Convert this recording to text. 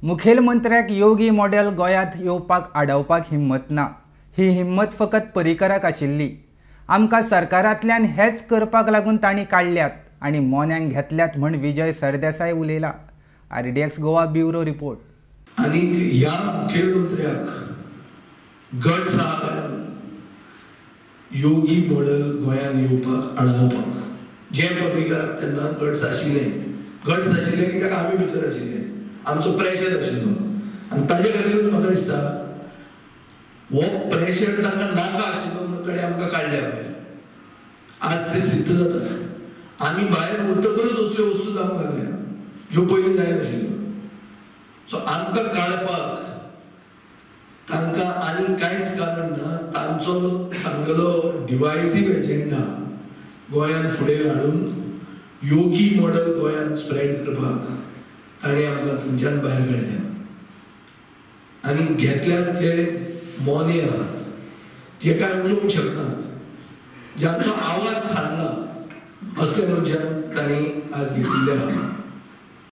मुखेलमंत्र्याक योगी model गोंयांत येवपाक आडावपाक हिम्मत ना. ही हिम्मत फकत पर्रीकराक आशिल्ली. आमकां सरकारांतल्यान हेच करपाक लागून तांणी काडल्यात आनी मोन्यांक घेतल्यात म्हण Vijay Sardesai उलयला. RDX Goa bureau report. आनी ह्या मुखेलमंत्र्याक गट्स आहा योगी मॉडेल गोंयांत येवपाक आडावपाक. जे पर्रीकराक तेन्ना गट्स आशिल्ले, गट्स आशिल्ले कित्याक आमी भितर आशिल्ले, आमचो प्रेशर आशिल्लो आनी ताजे खातीर म्हाका दिसता हो प्रेशर तांकां नाका आशिल्लो म्हणून ताणें आमकां काडल्या भायर. आज ते सिद्ध जाता. आमी भायर वतकच असल्यो वस्तू जावंक लागल्या ज्यो पयलीं जायनाशिल्ल्यो. सो आमकां काडपाक तांकां आनी कांयच कारण ना. तांचो तांगेलो डिवायसीव एजेंडा गोंयांत फुडें हाडून योगी मॉडेल गोंयांत स्प्रेड करपाक ताणें आमकां थंयच्यान भायर काडल्या आनी घेतल्यात जे मोने आहात, जे कांय उलोवंक शकनात, ज्यांचो आवाज सांडला असले मनशान तांणी आज घेतिल्ले आहा.